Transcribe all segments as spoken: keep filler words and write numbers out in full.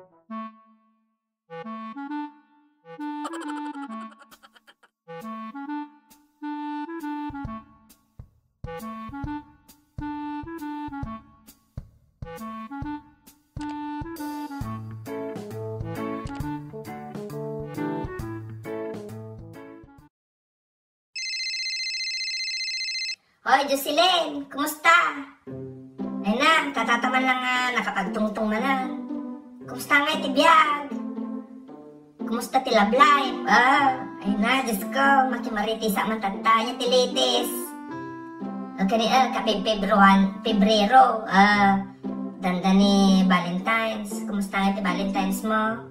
Hoy, Jocelyn, kumusta? Ay na, tatataman lang nga nakapagtungtong manan. Kumusta nga iti biag? Kumusta ti love life? Ah, ay na, Diyos ko, makimaritisa man tatta, nya ti latest. O kani, ah, kapag Februan-, Pebrero, ah, danda ni Valentine's. Kumusta nga ti Valentine's mo?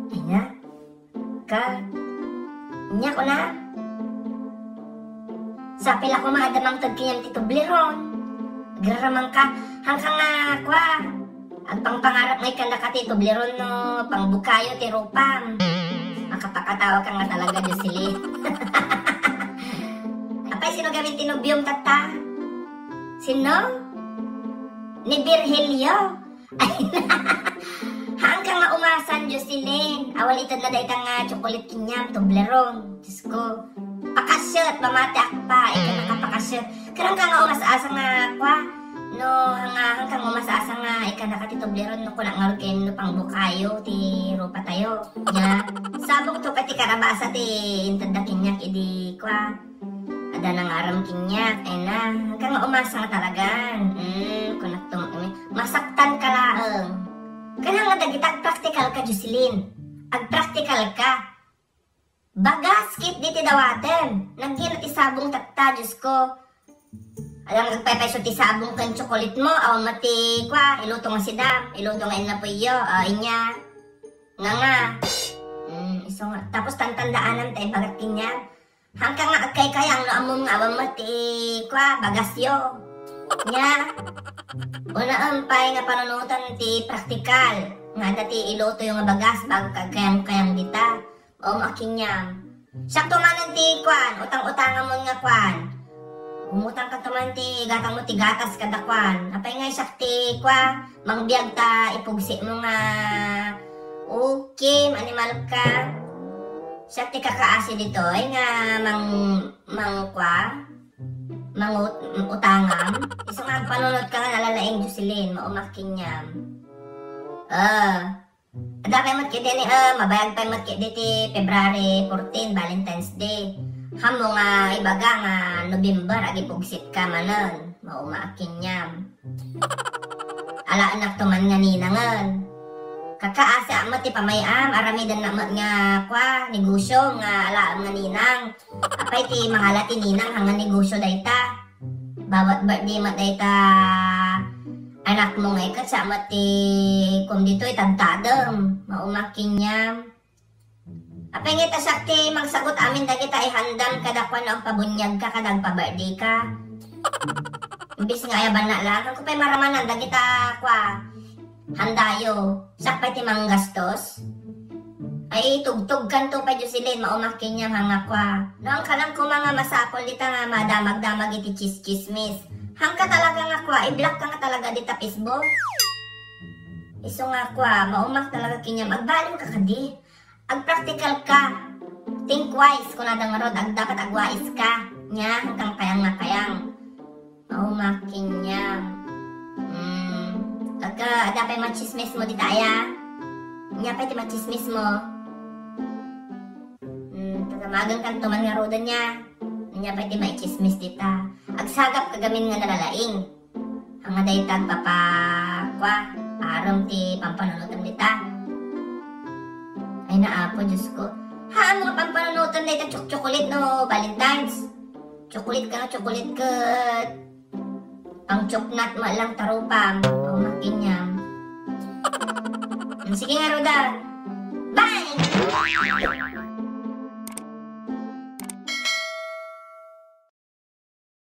Ay na, ka, nya ko na. Sapay la koma adda mangted kaniam ti Toblerone. Agraraman ka, hangka nga, kua, agpangpangarap nga ikkannaka ti Toblerone no pangbukayo ti rupam. Makapakatawa ka nga talaga, Jocelyn. Apay, sino gamin ti nobiom tatta? Sino? Ni Virgilio. Hangka nga umasan, Jocelyn. Awan itedna dayta nga chocolate kaniam, Toblerone. Diyos ko. Pakasiet, mamatiak pa. Ikkannaka pakasiet. Ket hangka nga umas-asa nga, kua, no, nga, hangka nga umas-asa nga ikkannaka ti Toblerone, no, kunak ngarud ken no pangbukayo ti rupatayo. Nya, sabok to pay ti karabasa ti intedda kaniak idi, kua, adda nangaram kaniak, ay na, hangka nga umasa nga talagan. Mm, kunak to, mm, masaktan ka laeng. Kailangan dagita agpraktikal ka, Jocelyn. Agpraktikal ka. Bagas ket diti dawatem. Nagina ti sabong tatta, Diyos ko. Alam, agpaypayso ti sabong ken tsokolit mo, awan met ti, kua, iluto nga sidam, iluto nga innapuyo, o, inya. Nga nga. Mm, isu nga. Tapos tantandaanam ta ibagat kaniam. Hangka nga agkaykayang no ammom nga awan met ti, kua, bagasyo. Nya, unaem pay nga panunoten ti praktikal nga adda ti ilutoyo nga bagas bago ka agkayang-kayang dita. Mauma a kaniam. Siak to manen ti, kuan, utang-utangamon nga, kuan. Umutang ka to man ti gatangmo ti gatas kada, kuan. Apay nga siak ti, kua, mangbiag ta ipugsitmo nga, okay, maanimal ka. Siak ti kakaasi ditoy nga mang-, mang-, kua, mangut-, utangam. Isu nga agpanunot ka nga nalalaing, Jocelyn, mauma a kaniam. Ah, Adda pay met ketdi ni, ah, mabayag pay met ketdi ti February fourteen, Valentine's Day. Hammo nga ibaga nga November, agipugsit ka manen. Mauma a kaniam. Alaennak to man nga ninangen. Kakaasiak met ti pamay-am, aramidennak met nga, kua, negosyo nga alaem nga ninang. Apay ti mangala ti ninang, haan nga negosyo dayta. Bawat birthday met dayta anakmo nga iket, siak met ti kum ditoy, tadtadem, mauma a kaniam. Apay nga ita siak ti mangsagut amin dagita ihandam kada kuan no agpabuniag ka, kada agpa-birthday ka. Imbes nga ayabanna lang, haanko pay maramanan dagita kua, handayo, siak pay ti manggastos. Ay, tugtog kanto pay, Jocelyn, mauma a kaniam, haan nga kua. No, hangka lang koma nga masapul dita nga madamag-damag iti chis-chismis. Hangka talaga nga kua, i-block ka nga talaga dita Facebook. Isu nga kua, mauma a talaga kaniam, agbalin ka kadi. Agpraktikal ka. Think wise, kunada ngarud, ag-, dapat agwais ka. Nya, hangka nga kayang nga kayang. Mauma a kaniam. Mm. Agka, adda pay machismis mo dita aya? Ania pay ti machismis mo? Mm, tatamagen kanto man ngaruden nia. Ania pay ti maichismis dita? Agsagap ka gamin nga nalalaing. Haan nga dayta agpapa-, kua, aram ti pampanunotem dita. Ay na, Apo, Diyos ko. Haan nga pampanunotem dayta chok-, chocolate no Valentine's. Chocolate ka nga chocolate ket pangchoknat met lang ta rupam. Mauma a kaniam. Mm, sige ngarud a. Bye!